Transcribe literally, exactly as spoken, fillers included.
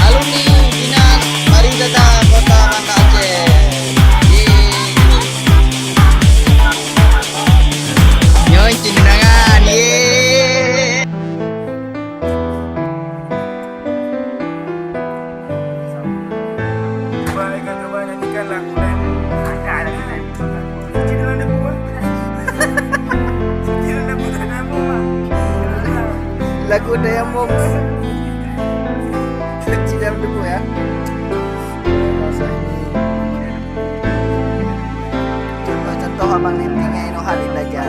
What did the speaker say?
Alumni Dinas Pariwisata Kota Banda Aceh. Yeay. Nyoe cundangan, yeay. Cuba Ega cuba nyanyikan lagu lain. Ada, ada, ada. Suci dalam debu, ah. Suci dalam debu, tak ada apa, ah. Lagu Dayamong. Suci dalam debu, ya. Contoh-contoh abang ni tinggal Inoh Halil aja.